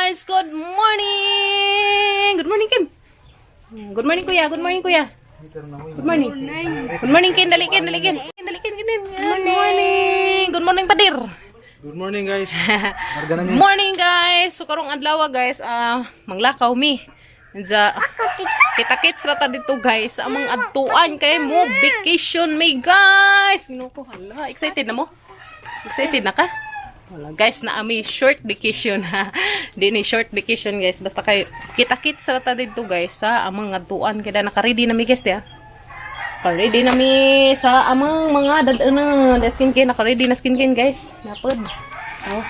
Guys! Good morning! Good morning, Kim! Good morning, Kuya. Good morning, Kuya. Good morning. Good morning, Ken. Dali, Ken. Dali, Ken. Dali, Ken. Ken. Good morning. Good morning, Padir. Good morning, guys. Good morning, guys. So karong adlaw, guys, manglakaw mi. Sa kita-kits ra ta dito, guys, sa among adtuan kay mo vacation mi, guys. Ginoo ko, hala, excited na mo? Excited na ka? Wala, guys, na ami short vacation ha. Di ni short vacation, guys, basta kay kita-kits ra ta dito, guys, sa among adtuan kay naka-ready na mi, guys, ya. Naka-ready na mi sa among mga dad-anan. Skin care, naka-ready na skin care, guys. Napod. Oh.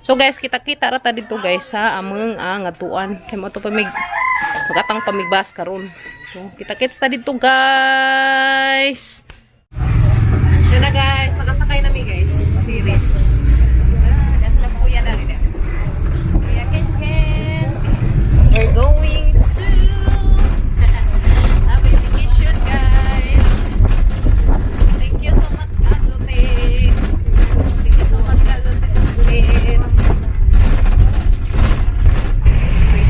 So guys, kita-kita ra ta dito, guys, sa among ngatuan. Kay mo to pa mig magatang pamigbas karon. So kita-kits ta dito, guys. So na, guys, nakasakay na mi, guys. Series. Ah, sila kuya na rin. Kuya Ken Ken. We're going to have a vacation, guys. Thank you so much, Kajote. Thank you so much, Kajote Pasculin.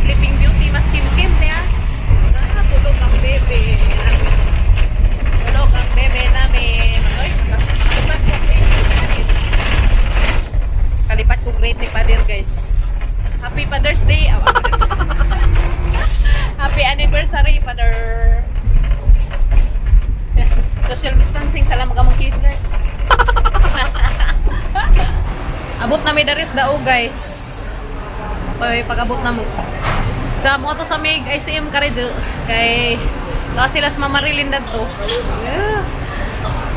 Sleeping Beauty, mas Kim Kim niya. Ah, tulog ang bebe namin. Tulog ang bebe namin. Ay, kalipat ko grade ni Padir. Kalipat ko grade ni Padir, guys. Happy Father's Day. Oh, happy anniversary, Father. Social distancing sa lamang among kiss, guys. Abot na mi daris dao, guys. Pag pag-abot na mo. Sa mo to sa mig ICM karejo kay ka sila sa Mama Marilyn dadto. Yeah.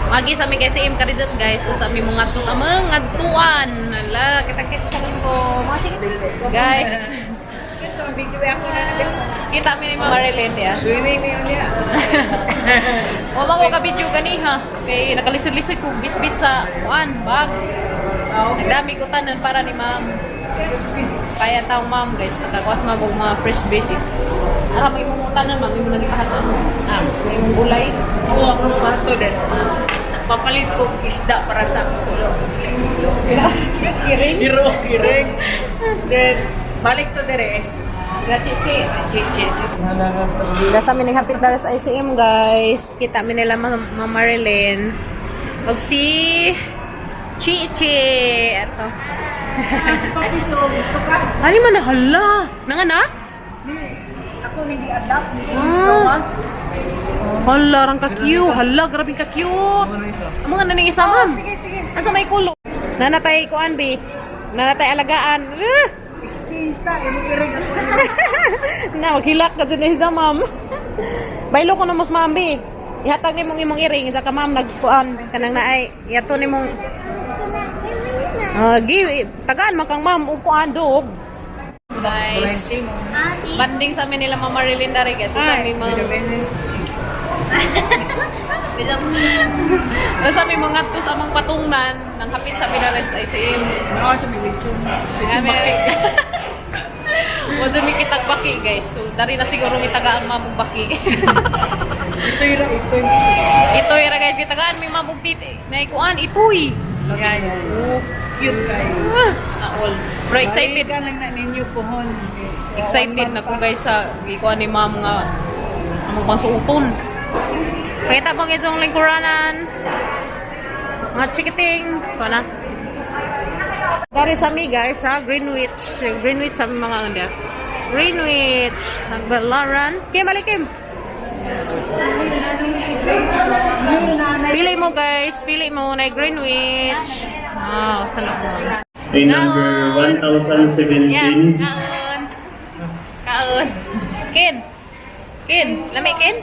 Magi sa mig ICM karejo, guys, usa mi mo ngadto sa mga ngadtuan. Hala, kita-kits sa lang ko. Mga sige. Guys. Kita mi ni Mama Marilyn ya. Swimming niyo niya. O mga ka video gani ha. Kay nakalisod-lisod ko bit-bit sa kuan bag. Nagdami ko tanan para ni ma'am. Kaya taong ma'am, guys, nakakuha sa mga mga fresh veggies. Ara may imong tanan, ma'am, imo nang ipahatod. Ah, may imong gulay. Oo, ako pato din. Papalit ko isda para sa ako. Kiring. Hero, kiring. Then, balik to dire. Sa chichi. Chichi. Nasa mi hapit dara sa ICM, guys. Kita mi nila Ma'am Marilyn. Og si Chichi. Ato. Ano man na hala? Nanganak? Ako hindi adapt. Ah. Hala, rang ka-cute. Hala, grabe ka-cute. Amo nga na ning isa, ma'am. Sige, sige. Asa may kulo? Nanatay kuan bi. Nanatay alagaan. Ah! Exchange ta. Imo kiring. Na, maghilak ka dyan isa, ma'am. Baylo ko na mas, ma'am, bi. Ihatag ni mong imong iring. Isa ka, ma'am, nagkuan. Kanang naay. Iyato ni mong. Gi, tagaan man kang ma'am. Upuan, dog. Guys, banding sa amin nila Ma'am Marilyn dari, guys. Sa amin ma'am. Sa amin mga to sa amang patungnan nang hapit sa Pinares ICM. No, sa may lechon. Kami. Wala mi kitag baki, guys. So dari na siguro mi tagaan ma'am og baki. Ito yun lang, ito yun. Itoy ra, guys, gitagaan mi ma'am og titi. Naikuan itoy. Yeah. Cute kayo. Ah, na all. Pero excited. Balikan lang na ninyo pohon. Excited na ko, guys, sa gikuan ni ma'am nga among pangsuoton. Pakita mo itong lingkuranan. Mga chikiting. Ito na. Dari sa mi, guys, sa Greenwich. Yung Greenwich sa mga ano. Greenwich. Nagbalaran. Kim, balik, Kim. Pili mo, guys. Pili mo na Greenwich. Wow, sa loob. Ay number 1017. Yeah, kaon. Kaon. Kin. Kin, lami Kin.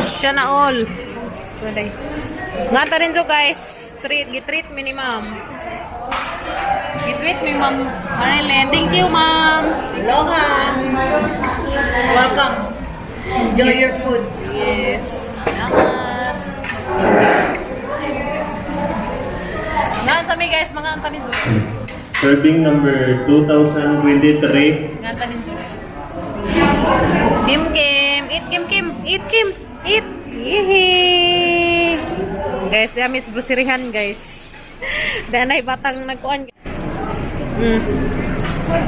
Siya na all. Walay. Nga ta rin jo, guys. Treat, gitreat mi ni ma'am. Gitreat mi Ma'am Marilyn. Thank you, ma'am. Aloha. Welcome. Enjoy your food. Yes. Salamat. Ngaan sa mi, guys, mga anta ninyo. Serving number 2023. Nga ta ninyo. Kim Kim, eat Kim Kim, eat Kim, eat. Yehey. Guys, ya miss groceryhan, guys. Danay batang nagkuan.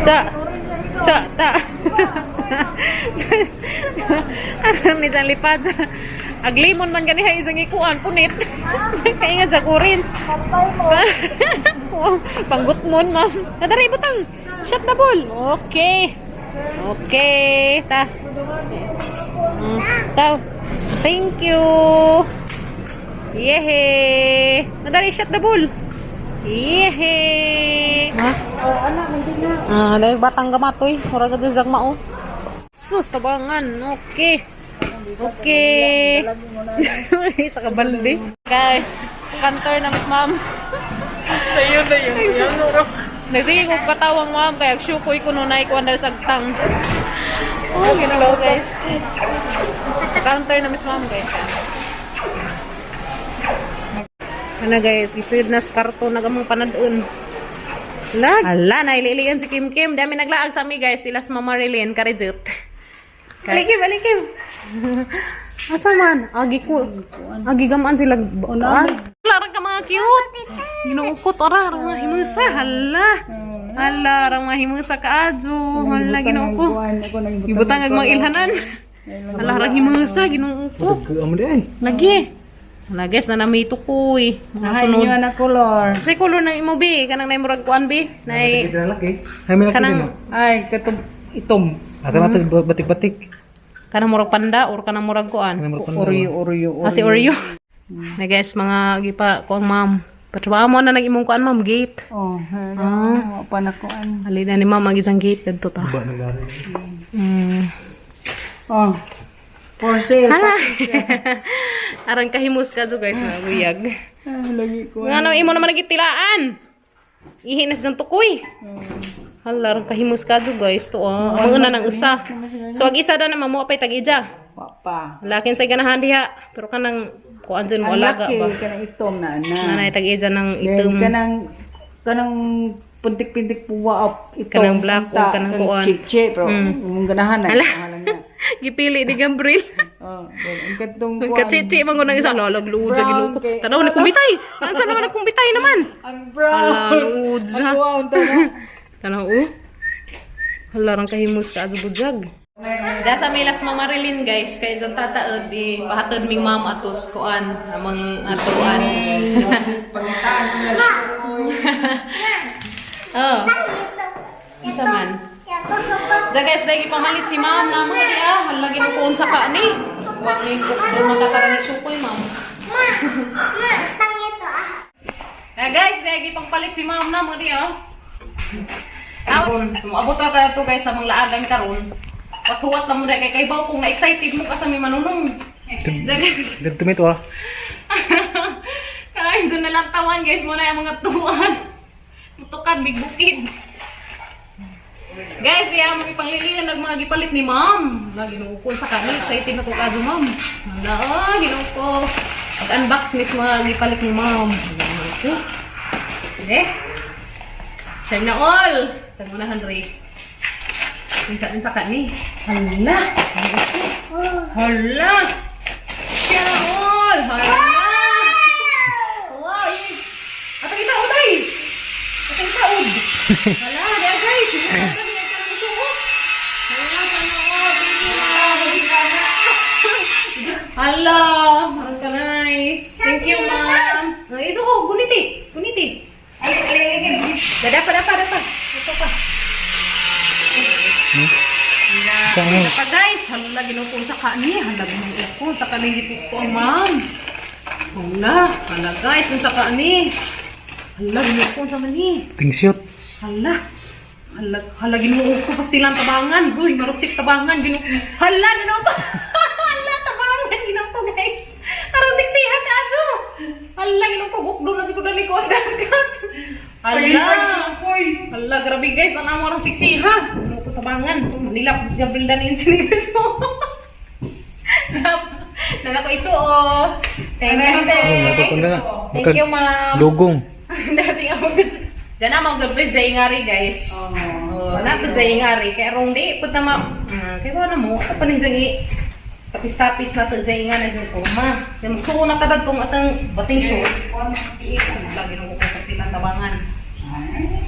Ta. Ta, ta. Ano ni Jan lipad? Ag lemon man gani hay isang ikuan punit. Kaingan sa orange. Panggut mon, ma'am. Nadari butang. Shot the ball. Okay. Okay, ta. Tao. Thank you. Yehey. Nadari shot the ball. Yehey. Ha? Ah, dahil batang gamatoy. Murag ka dyan mao. Sus, tabangan. Okay. Okay. Sa kabalde. Guys, kantor na mas ma'am. Sayo na yun. Nagsige ko katawang ma'am kaya syukoy ko nunay ko andal sagtang. Oh, ginoo guys. Counter na mas ma'am guys. Ano guys, gisid na sa karton na gamang panadun. Lag. Ala, naililian si Kim Kim. Dami naglaag sa ami guys. Sila sa Mama Marilyn, karijut. Balikim, balikim. Asa man? Agi ko. Agi gamaan sila. Larang ka mga cute. Ginuukot ora rang mga himusa. Hala. Hala rang mga himusa kaadyo. Hala ginuuko. Gibutang ag mga ilhanan. Hala rang himusa ginuuko. Lagi. Hala guys, na nami tukoy. Mga sunod. na color. Kasi color ng imo bi, kanang nay murag kuan bi, nay Laki. Ay, may laki kanang din. Ay, katong itom. Ato natin batik-batik. Kanang murag panda or kanang murag kuan. Kanang murag panda. Oreo, Oreo, Ah, si Oreo. Na guys, mga gipa kuang ma'am. Patwa mo na nag imong kuan ma'am gate. Oh, ah. Pa na kuan. Halina ni ma'am ang isang gate dadto ta. Ba nagari. Oh. For sale. Ah. Aran kahimus ka jo guys na guyag. Ah, lagi ko. Nga no imo naman nagitilaan. Ihi nas dyan tukoy. Hala, aran kahimus ka jo guys to ah. Ang una ng usa. So ag isa da na mamo apay tag-ija. Wa pa. Lakin sa ganahan diha, pero kanang kuan dyan mo Ang alaga laki ba. kanang itom na ana. Nanay tag-ija ng Then, itom. kanang kanang puntik-pintik puwa up itom. Kanang black o kanang kuan. Chiche pero mm. ganahan na. Ala. Ganahan na. Gipili ni Gabriel. Oh, then, ang katong kuan. Kachichi man ko ng isa lalag luod sa Brown Ginoo ko. kay- Tanaw ni kumbitay. Ansa naman ang kumbitay naman? Ang brown. Hala luod sa. Ang kuan tanaw. Tanaw oh. Hala rang kahimus ka adto budyag. Dasa milas Mama Marilyn guys kay dyan tataod di pahatod ming mama atos kuan amang atuan. Pangitaan ko na siya. Oh. Isa man. Da guys, lagi pamalit si ma'am na mga diya. Hala ginukuon sa ka ni. Wa ni ko makatara ni sukoy ma'am. Na guys, lagi pangpalit si ma'am na mga diya. Karon, sumabot ra tayo to guys sa mga laagan karon. Watuwat na mo kay kay baw kung na-excited mo ka sa may manunong. Da guys, Dito mito ah. kain doon na lang tawan guys mo na yung mga tuwan. Mutukan, big bukid. Guys, diya mga ipanglilian nag mga gipalit ni ma'am. Lagi ginukon sa kanil, excited na ko kado ma'am. Hala, oh, ginuko. Pag-unbox mismo mga gipalit ni ma'am. Ginoo ko. Eh. Share na all. Tangunahan Ray. Tingkat sa kani. Hala. Hala. Share na all. Hala. Wow, eh. Atang itaod ay. Atang itaod. Hala, diya guys. Hala, sana all. Thank you, ma'am. Hala, ang ka-nice. Thank you, ma'am. Ay, ito ko, guniti. Guniti. Dada pa, dapa, dapa. Ito pa. Saan? Pa guys, hala ginukon sa kani, hala ginukon sa kaligit ko ma'am. Hala, hala guys, ang sa kani. Hala ginukon sa mani. Tingsyot. Hala. Hala, hala ginoo ko pastilan tabangan. Uy, marusik tabangan ginoo. Hala ginoo ko. Hala tabangan ginoo ko guys. Aron siksiha ka ato. Hala ginoo ko gukdo na jud ko dali ko sa dagat. Hala. Hala grabe guys, ang amo arang siksiha. Ginoo ko tabangan. Manila ko sa Gabriel Danin sinilis mo. Nana ko iso oh. Thank you, thank. Oh, na. Thank you, ma'am. Lugong. Dating ako gud. Dana mag good sa ingari guys. Oh, na pud sa ingari kay rong di pud na ma. Kay wala mo ka pa ning i tapis-tapis na to sa ingan sa kurma. Kay magsuo na kadad kung atang bating show. Lagi nung ko kasi lang tabangan.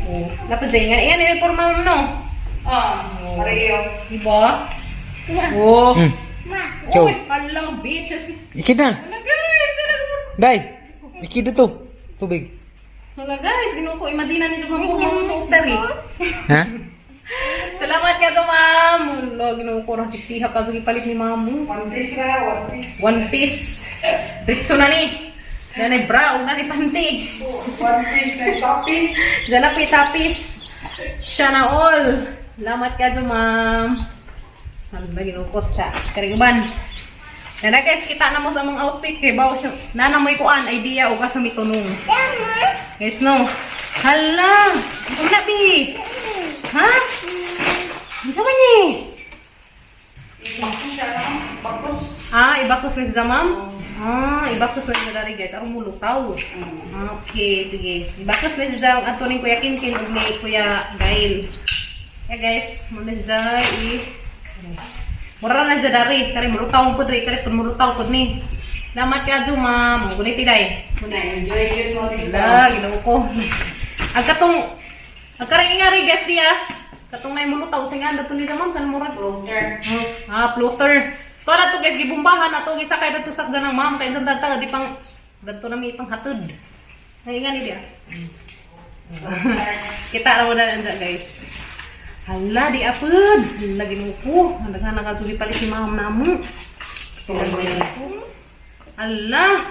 Oh. Dapat sa ingan. Ingan ini formal no. Ah, pareho. Diba? Oh. Chow. Uy, palang bitches. Ikid na. Hala guys, talaga. Day. Ikid na to. Tubig. Hala guys, ginoo ko imagine na ninyo mamuha mo sa offer eh. Ha? Salamat ka to, ma'am. Hala, ginoo ko ra siksiha ka palit ni ma'am. One piece na, one piece. One piece. Ritso na ni. Nanay bra ug nanay panty. One piece na tapis. Dala pa tapis. Siya na all. Salamat ka dyan, ma'am. Ano ba ginukot sa kariguban? Nana guys, kita na mo sa among outfit kay bawo siya. Nana mo'y kuan idea og asa mi tunong. Guys, no. Hala. Ano na bi? Ha? Ano ba ni? Ah, ibakos na siya, ma'am? Ah, ibakos na siya dari guys. Aron mulutaw. Ah, okay, sige. Ibakos na siya ang ato ning Kuya Kinkin ug ni Kuya Gail. Yeah guys, muna siya i mura na siya dari. Kari mulutaw mo pud ri, kari pud mulutaw pud ni. Salamat ka jo, ma'am. Gunit day. Na-enjoy yun mo dito. Wala, ginoo ko. Ang katong ang karang ingari guys diya. Katong nay mulutaw sa nga dato ni ma'am kan mura. Floater. Ah, floater. To na to guys, gibumbahan na to gisakay dato sa ganang ma'am kay sa dagta di pang dadto na mi ipang hatod. Ay nga ni diya. Kita ra mo na anda guys. Hala di apud. Hala ginoo ko. Daghan na kadto palit si ma'am namo. Gusto ko ko. Hala.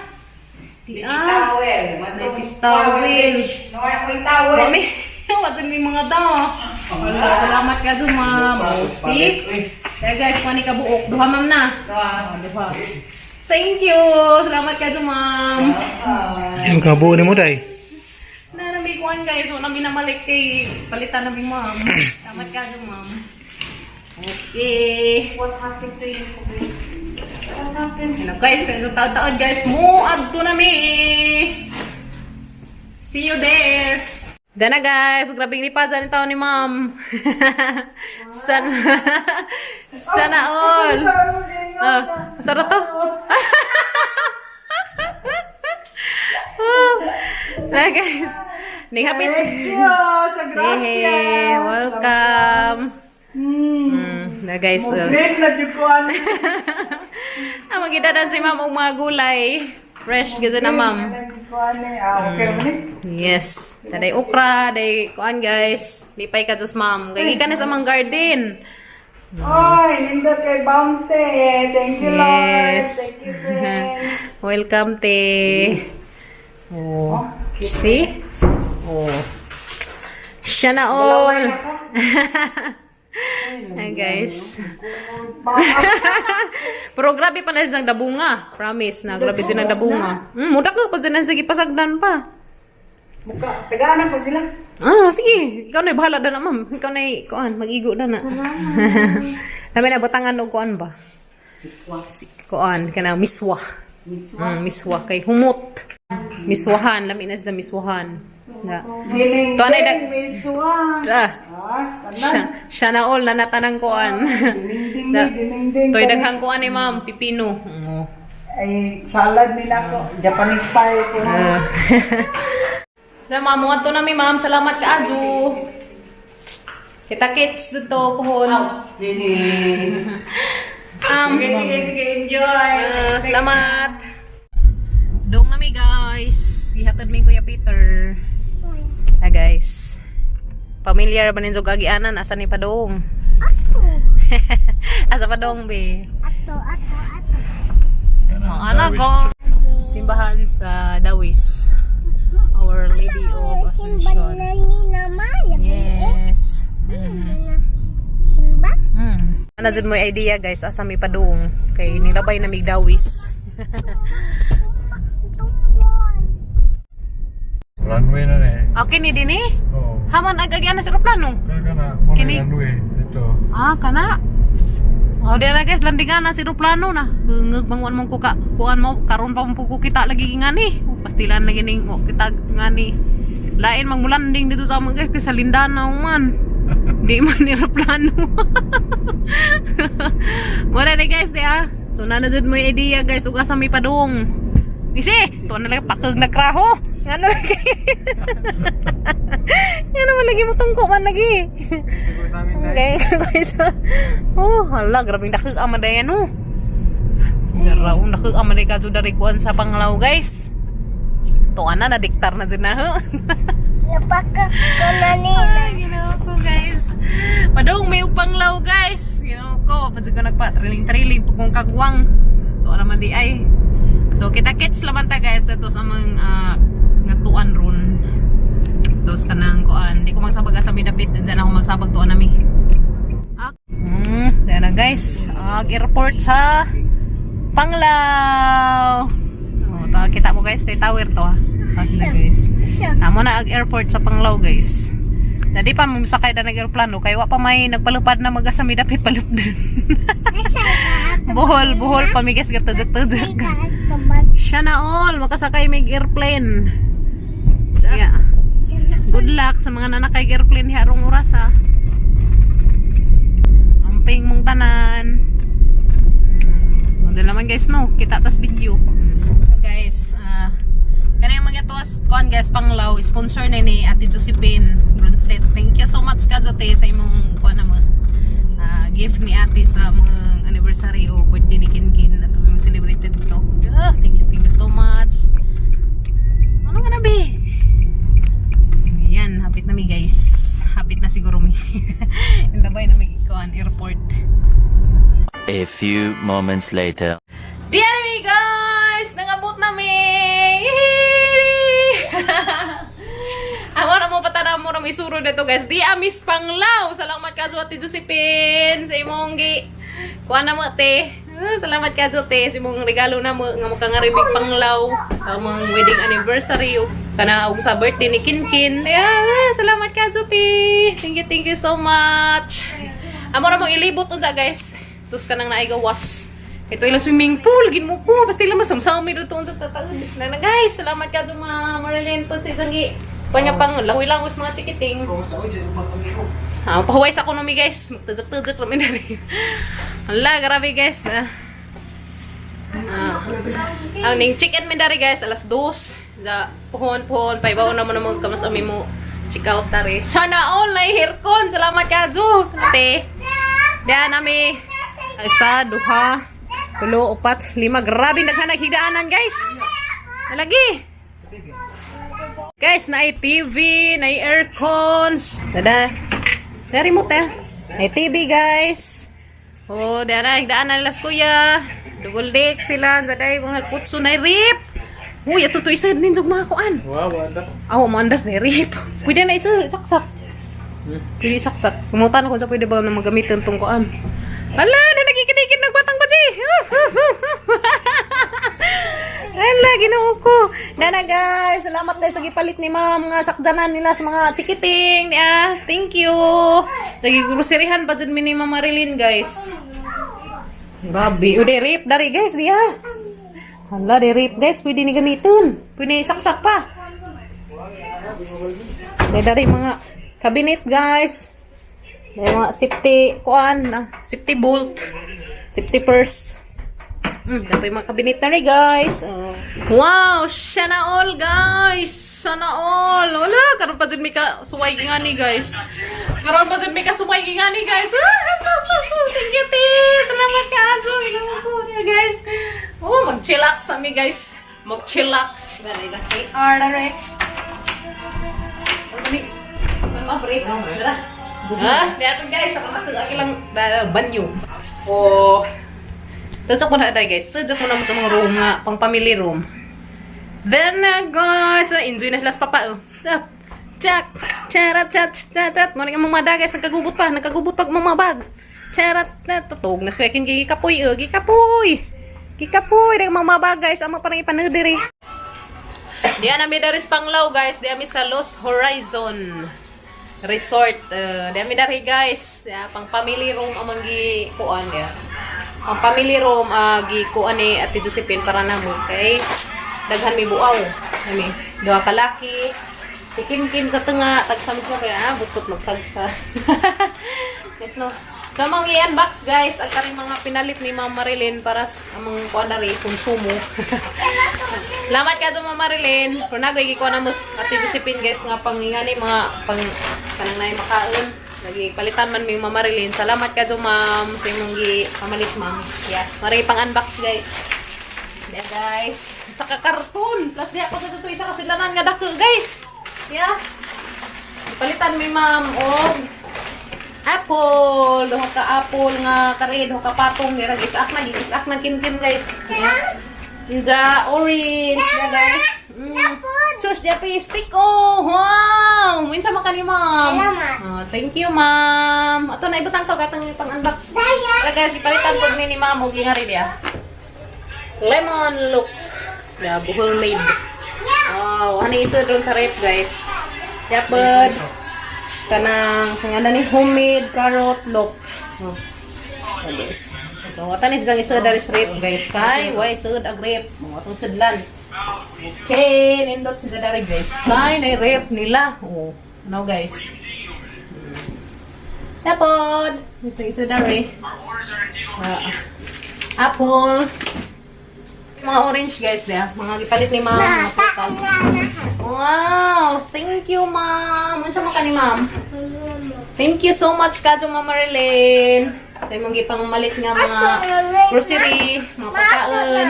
Di ah. Towel. May towel. May towel. Mami, wadyan may mga daw. Wala, salamat ka dun, ma'am. Oh, see? Kaya guys, kuha ni kabuok. Duha, ma'am na. Duha. Oh, duha. Thank you. Salamat ka dun, ma'am. Yung kabuo ni mo, Day. Na nami kuhan guys. Wala minamalik kay palitan na mi, ma'am. Salamat ka dun, ma'am. Okay. What happened to you? What happened? Ano guys, sa taon-taon guys, muadto na mi. See you there. Dana guys, grabe ni pa ni taon ni ma'am. Sana sana all. Ah, sarap to. Oh. Ah, guys, ni happy. Thank you sa Hey, welcome. Na guys, oh. Green na jud ko ano. Ah, magidadan si ma'am og mga gulay. Fresh gyud na ma'am. Ah, okay man ni. Yes. Taday okra, day kuan guys. Lipay ka jos ma'am. Kay gikan na sa among garden. Ay, Linda kay Bounty. Thank you, Lord. Yes. Thank you, friend. Welcome te. Oh. See? Oh. Siya na all. Hi guys. Pero grabe pa na siyang dabunga. Promise na grabe din ang dabunga. Mudak ka pa dyan ang sige pasagdan pa. Muka, tagaan ko sila. Ah, sige. Ikaw na bahala na na, ma'am. Ikaw na kuan, mag-igo na na. Namin na butangan og kuan ba? Si kuan kana miswa. Miswa. Miswa kay humot. Miswahan, lami na sa miswahan. Na. Giling, Tuan ay dag- miswa. Ah, Ah, siya, tanan. siya na all na natanang kuan. Diningding, Na- diningding. Toy daghang kuan ni ma'am, pipino. Oo. Ay, salad nila ko. Japanese style ko. Ah. Na ma'am, to na mi ma'am. Salamat kaadyo. Kita kits dito pohon. Sige, sige, sige, enjoy. Ah, salamat. Dong nami guys. Ihatod mi Kuya Peter. Ah guys. Familiar ba ninyo agianan asa ni padong? Asa padong be? Ato, ato, ato. Mga anak ko. Simbahan sa Dawis. Our Lady of Simba Ascension. na ni naman. Yes. Simba? Ana jud mo idea guys asa mi padung kay nilabay na mig Dawis. Tumbon. Runway na ni. Okay ni dinhi. Oo. Haman ag agianan sa eroplano. Kaya ka na, muna Kini? runway. Dito. Ah, kana. Oh, di na guys, landingan na si eroplano na. Hungag bangwan mong kuka, kuan mo karon pa mo ko kita lagi ngani. Oh, pastilan lagi ning oh, kita ngani. Lain magmulanding dito sa among guys kay sa Lindana man. Di man eroplano. Wala na guys, di ah. So na jud mo yung idea guys ug asa may padung. Isi, to na lang pakag na kraho. Ngano lagi. Ngano. Malagi mo tungko man lagi. Okay, guys. Oh, hala, grabing dakig amadayan no. Jaraw, dakig amaday ka jud dari kuan sa Panglao, guys. Tuan na nadiktar na jud na. Ho. Napaka ko na nila. Ay, ginoo ko, guys. Padong may Panglao, guys. Ginoo ko, pa jud ko nagpa triling-triling pugong kagwang. Tuan naman di ay. So kita kits laman ta, guys, dato sa among ngatuan ron. Tapos kanang kuan, di ko magsabag sa midapit, diyan ako magsabag tuan nami. Dyan na, guys. Ag airport sa Panglao. Oh, ta kita mo, guys, tay tower to ah. Ah, na, guys. Siya. Amo na ag airport sa Panglao, guys. Dadi pa mo sakay na nag-aeroplano kay wa pa may nagpalupad na maga sa midapit palupdan. Siya ka. Bohol, Bohol pamigas gatadjak-tadjak. Siya ka. Siya na all makasakay mig airplane. Yeah. Good luck sa mga nanakay airplane harong oras ha. Amping mong tanan. Doon naman, guys, no, kita tas video. So guys, kanang mga tuwas kuan, guys, Panglaw, sponsor na ni Ate Josephine Brunset. Thank you so much ka Jote sa imong kuan na mo gift ni Ate sa mga anniversary o birthday ni Kinkin at mga celebrated to. Ah, thank you so much. Ano nga na be? Ayan, hapit na mi, guys. Hapit na siguro mi. Indabay na mi kuan airport. A few moments later. Di mi, guys! Nangabot na mi! Yehey! Amo na mo patana mo na may suro dito, guys. Di amis Panglao. Salamat ka Ate Josephine sa imong gi kuan na mo te. Ah, salamat ka te sa imong regalo na mo nga makangaribig Panglao sa among wedding anniversary ug kana og sa birthday ni Kinkin. Yeah, salamat ka te. Thank you so much. Amo ra mong ilibot unsa, guys. Tus ka nang naay gawas. Ito ilang swimming pool, ginmo ko. Basta ilang masamsami dito unsa tataod. Na na, guys, salamat ka mga Marilyn po sa isang gi. Panya pang langoy-langoy sa mga chikiting. Ah, pahuway sa ekonomy, guys. Magtadyak-tadyak kami na rin. Hala, grabe, guys. Ah. Ah. Ang ning chicken mindari, guys, alas 2. Sa puhon puhon paibaw na mo na mo kamas ami mo check out tari. Sana all na aircon. Salamat ka, Ju. Ate. Diyan nami. Isa, duha, tulo, upat, lima. Grabe naghanag higdaanan, guys. Nalagi. Guys, na TV, na aircons. Dada. Na remote eh. Na TV, guys. Oh, dara higdaan na nila sa kuya. Double deck sila, daday mga putso na rip. Uy, ato to isa din mga kuan. Wow, wala. Aw, mo andar na rip. Pwede na isa saksak. Pwede saksak. Kumutan ko sa pwede ba na magamitin tong kuan. Hala, na nagikinikit ng batang baji. Hala, ginoo ko. Nana, guys, salamat dahil sa gipalit ni ma'am nga sakjanan nila sa mga chikiting. Yeah, thank you. Sige, groceryhan pa dyan mi ni Ma'am Marilyn, guys. Grabe. O, di rip dari, guys, diya. Hala, di rip, guys. Pwede ni gamitin. Pwede saksak pa. May dari mga cabinet, guys. May mga safety, kuan, na, safety bolt, safety purse. Dapat yung mga cabinet na rin, guys. Oh. Wow, siya na all, guys. Sana all. Wala, karon pa dyan may kasuway nga ni, guys. Karon pa dyan may kasuway nga ni, guys. Ah, thank you, te. Salamat ka, Azo. Ginoo ko, yeah, guys. Oh, mag-chillax ami, guys. Mag-chillax. Dali na si R na rin. Ano ni? Ano ma, break? Tara. Ha? Meron, guys, ako na lang banyo. Oh. Tadyak ko na day, guys. Tadyak ko na sa mga room nga, pang family room. Then guys, enjoy na sila sa papa. Oh. Ah, Jack, charat, chat, chat, chat. Maring ang mga guys, nagkagubot pa, nagkagubot pag mga bag. Charat, na, tutog na swekin, gikapoy, oh, gikapoy. Gikapoy, nag mga bag, guys, ang mga parang ipanudiri. Diyan nami daris Panglao, guys, diyan mi sa Los Horizon Resort. Diyan mi dari, guys, yeah, pang family room amang gi kuan ya. Pang family room gi kuan ni Ate Josephine para namo kay daghan mi buaw. Kami duha ka laki. Si Kim Kim sa tunga, tagsamit sa ah, butot magtagsa. Yes, no. So, among i-unbox, guys, ang karing mga pinalit ni Ma'am Marilyn para sa among kuan na rin, konsumo. Salamat ka Ma'am Marilyn. Pero nagoy gikuha na mo Ate Josephine, guys, nga pang ingani mga pang Kanang naay makaon. Lagi palitan man mi Mama Marilyn. Salamat ka ma'am sa imong gi pamalit, ma'am. Yeah, mari pang unbox, guys. Yeah, guys. Sa ka karton. Plus diha pa sa ito isa ka silanan nga dako, guys. Yeah. Palitan mi ma'am og apple. Duha ka apple nga kare, duha ka patong nira isak na, isak na Kim Kim, guys. Nja orange na, guys. Sus, dia pa stick oh. Wow! Minsa man kani, ma'am. Salamat. Oh, thank you, ma'am. Ato na ibutang to katong pang unbox. Tara, guys, ipalitan pud ni ma'am og ngari diya. Lemon look. Yeah, buhol made. Wow, ano isa doon sa rep, guys. Yapod. Kanang sa nga ni homemade carrot loaf. Oh. Oh, guys. Ito, wata ni siyang isa dari sa rep, guys. Kay, why sud ag rep. Mga atong sudlan. Okay, nindot siya dari, guys. Kay, na rep nila. Oh, ano, guys. Yapod. Isa isa dari. Ah, apple. Mga orange, guys, niya. Mga gipalit ni ma'am, mga prutas. Wow! Thank you, ma'am. Unsa man ka ni ma'am? Thank you so much kadyo, Ma'am Marilyn. Sa imong gipang malit nga mga grocery, mga pagkaon.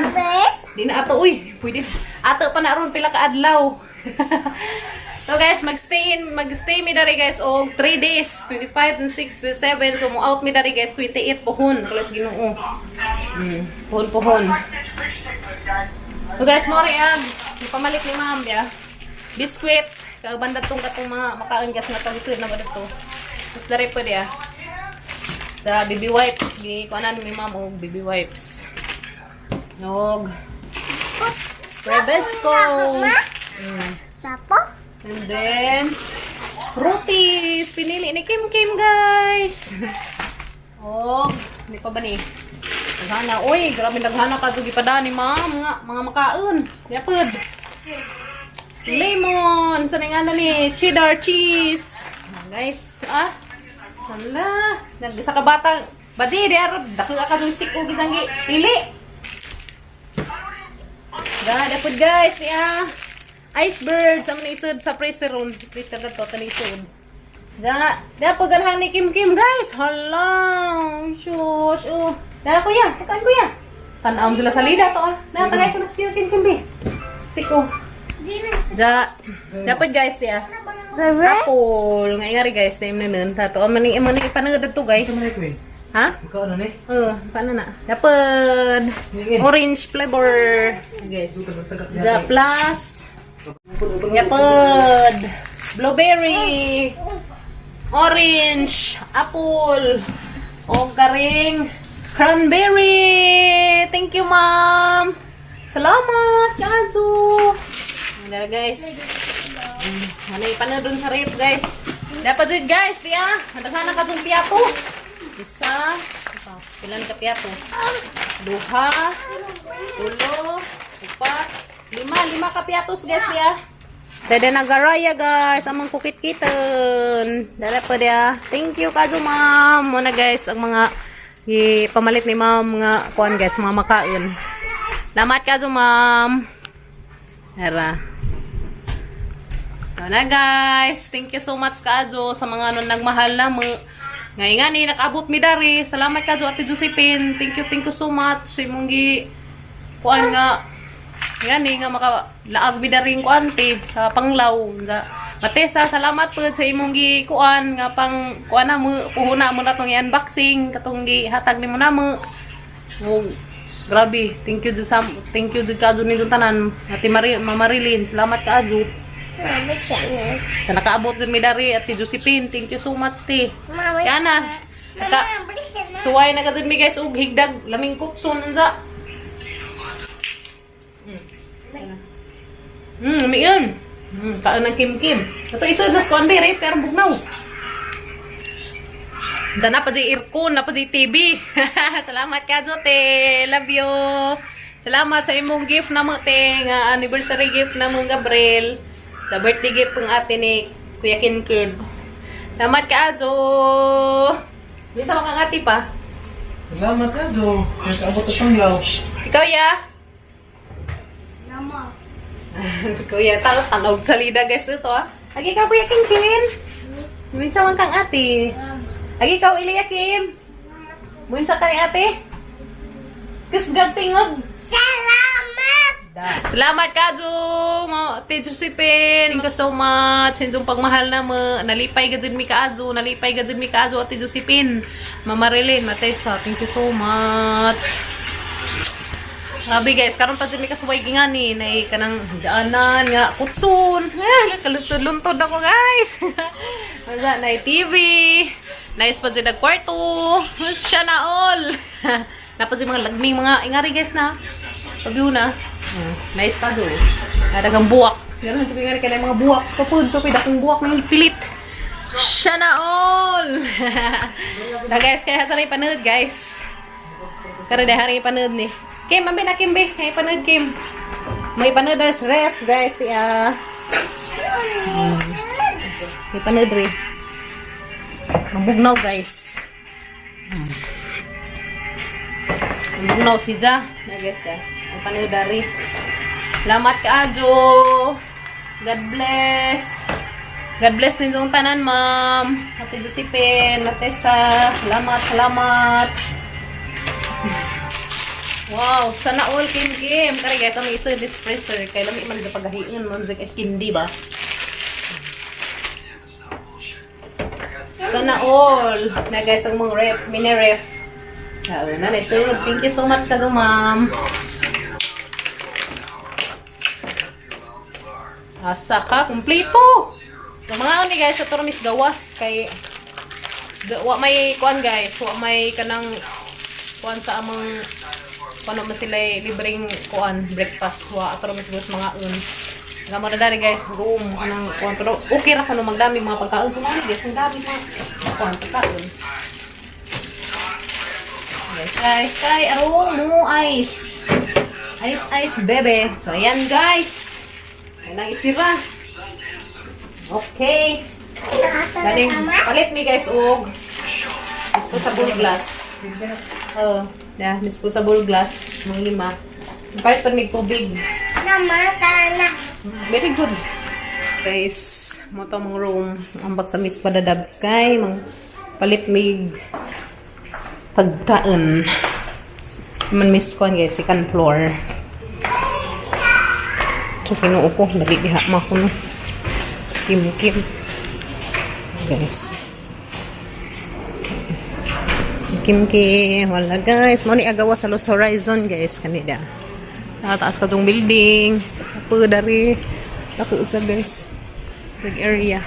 Di na ato, uy, pwede. Ato pa na ron pila ka adlaw. So guys, magstay mi dari, guys, og 3 days, 25, 26, 27. So mo out mi dari, guys, 28 pohon, plus Ginoo. Pohon pohon. So guys, mo ri ang pamalit ni ma'am ya. Biskwit, kag banda tong katong mga makaon, guys, nga pag-isud na ba dito. Tapos dari pwede ah. Sa baby wipes, gi kuanan ni ma'am og baby wipes. Og Rebesco. Sapo? And then, rotis. Pinili ni Kim Kim, guys. Oh, hindi pa ba ni? Daghana. Uy, grabe daghana ka. Sugi pa ni ma'am. Nga, mga makaon. Yapod. Lemon. Sa nga na ni? Cheddar cheese. Ah, guys, ah. Hala. Nag sa kabata. Baji, di arod. Dako ka joystick o gisanggi. Pili. Ga, dapod, guys. Niya. Iceberg. Sa mga isod sa freezer room. Freezer na to. Tani isod. Ga, dapo ganhan ni Kim Kim, guys. Hala. Shush. Oh. Dala, kuya. Takaan, kuya. Tanawm sila sa lida to ah. Na, tagay ko na sa Kim Kim bi. Stick ko. Ja, dapat, guys, niya. Apple. Nga nga guys, name na nun. Tato, maning maning ipanagad to, guys. Ha? Magkaano ni? Oh, paano na? Dapat orange flavor, guys. Ja plus. Yapod. Blueberry. Orange. Apple. O karing cranberry. Thank you, ma'am. Salamat, Chazu. Dara, guys. Ano pa dun sa rep, guys. Dapat din, guys, di ah. Daghan ka tong piatos. Isa, isa, pilan ka piatos? Duha, tulo, upat, lima, lima ka piatos, guys, di ah. Dada nagaraya, guys, amang kukit-kiton. Dala pa dia. Thank you kadyo, ma'am. Muna, guys, ang mga pamalit ni ma'am nga kuan, guys, mga makaon. Salamat kadyo, ma'am. Ara. Ano na, guys. Thank you so much kadyo sa mga ano nagmahal na mo. Ngay nga ni nakaabot mi dari. Salamat kadyo, Ate Josephine. Thank you so much sa imong gi kuan nga ngani nga maka laag mi dari kuan te sa Panglaw. Nga Matesa, salamat po sa imong gi kuan nga pang kuan na mo puhuna mo na tong i-unboxing katong gi hatag nimo na mo. Oh, grabe. Thank you jud sa thank you jud kadyo nindong tanan. Ate Mari, Mama Marilyn, salamat kaadyo. Mama, siya na. Sa nakaabot jud mi dari, Ate Josephine, thank you so much te. Mama, Kaya na. Naka, Mama, bilisan na. suway na ka jud mi, guys, og higdag laming kupson unsa. Miyon. Kaan ng Kim Kim. Ito isa na sa kuan pero bugnaw. Diyan na pa di aircon, na pa di TV. Salamat ka, Jote. Love you. Salamat sa imong gift na mo, te, nga anniversary gift na mo, Gabriel. The birthday gift ng ate ni Kuya Kinkib. Salamat ka, Ajo. Bisa mga ate pa. Salamat ka, Jo. Nakaabot sa Panglaw. Ikaw, ya? Si Kuya, talo tanog sa lida, guys, ito, ah. Lagi ka, Kuya Kinkin. Muinsa man kang ate. Agi ikaw, Eliakim. Muinsa ka ni ate. Kusgag tingog. Salamat! Salamat kajo, Ate Josephine. Thank you so much. Inyong pagmahal na mo. Nalipay ka dyan mi kaajo. Nalipay ka dyan mi kaajo, Ate Josephine. Mama Marilyn, Matesa, thank you so much. Grabe guys, karon pa dyan mi kasuway gingani nay kanang daanan nga kutsun. Eh, kaluntod-luntod ako, guys. Wala nay TV. Nice pa dyan nagkwarto. Siya na all. Napa dyan mga lagming mga ingari, guys, na. Pabiw na. Nice ta do. Dagang buwak. Ganun jud ingari kay mga buwak. Papud, papud akong buwak nang pilit. Siya na all. Na guys, kaya sa rin panood, guys. Karon dahil hari panood ni. Kim, ambi na Kim be. Kaya panood, Kim. May panood na sa ref, guys. Tiya. May panood rin. Mabugnaw, guys. Mabugnaw si Ja. Na guys, ah. May panood dari. Salamat kaajo. God bless. God bless ninyong tanan, ma'am. Ate Josephine, Matesa. Salamat, salamat. Wow, sana all, Kim Kim. Kare guys, ang isa this freezer kay lami man sa paghahiin man sa ice candy ba. Sana all. Na guys, ang mga ref, mini ref. Ah, na na, so, thank you so much kazo, ma'am. Asa ka, kumpleto. So, mga ni guys, sa Tormis gawas kay wa may kuan, guys, wa may kanang kuan sa among kuan man sila libreng kuan breakfast, wa ato mis gawas mga un. Gamo na dari, guys, room kanang kuan, pero okay ra kuno magdami mga pagkaon. So mga guys, ang dami mga kuan pagkaon. Guys, guys, kay aro mo ice. Ice ice bebe. So ayan, guys. Ayan ang isira. Okay. Galing, palit mi guys og disposable glass. Oh, yeah, disposable glass, mga lima. Palit pa mig tubig. Namatana. Very good. Guys, mo to mga room. Ambak sa Miss Padadabs kay mang palit mig pagkaon. Man miss kuan guys, second floor. So Ginoo ko, dali diha ma kuno. Kim Kim. Guys. Kim Kim, wala guys. Mo ni agawa sa Los Horizon, guys, kanida. Nakataas ka tong building. Apo dari. Dako sa guys. Sa area.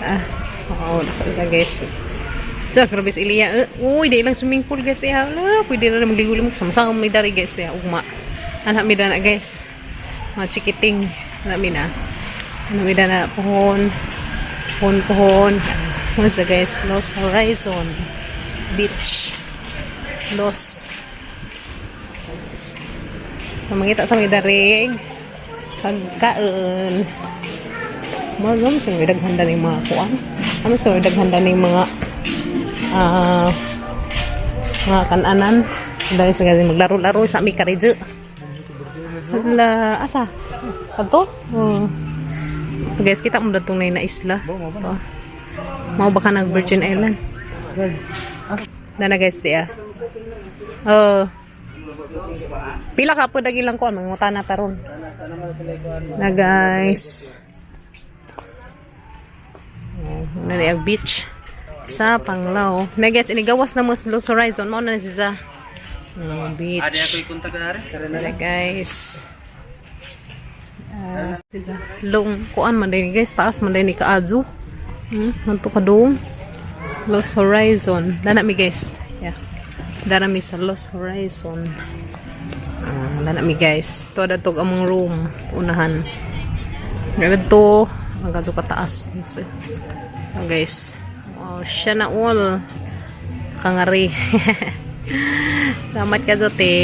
Ah, oo, dako sa guys. Sa grabe sa Ilya. Eh, uy, di lang swimming pool, guys. Diha. Wala, pwede na magligo lang. Sama-sama may dari, guys. Diha, ugma. Anak mi na, guys. Mga chikiting. Anak mi na. Anak mi na pohon. Pohon, pohon. What's the guys? Los Horizon Beach. Los. So, mangita sa may darig. Pagkaon. Mga sa may daghan na mga kuan. Ano sa may daghan na mga mga kananan. Dahil sa kasi maglaro-laro sa mi karidyo. Hala, asa? Kadto? Oh. Guys, kita mo datong na isla. Oh. Mao ba ka nag Virgin Island? Dana guys, di ah. Oh. Pila ka po dagilang kuan mga na taron. Na guys. Oh, na ang beach sa Panglao. Na guys, inigawas na mo sa Los Horizon mao na siya. Oh, beach. Adi ako ikontak na rin. Na guys. Ah, siya. Long kuan man din guys, taas man din ni kaadyo. Man to kadung. Los Horizon. Dana mi guys. Yeah. Dana mi sa Los Horizon. Ah, dana mi guys. To datog among room unahan. Dito hanggang sa kataas. Oh, guys. Wow, siya na all. Kangari. Salamat ka, Zote.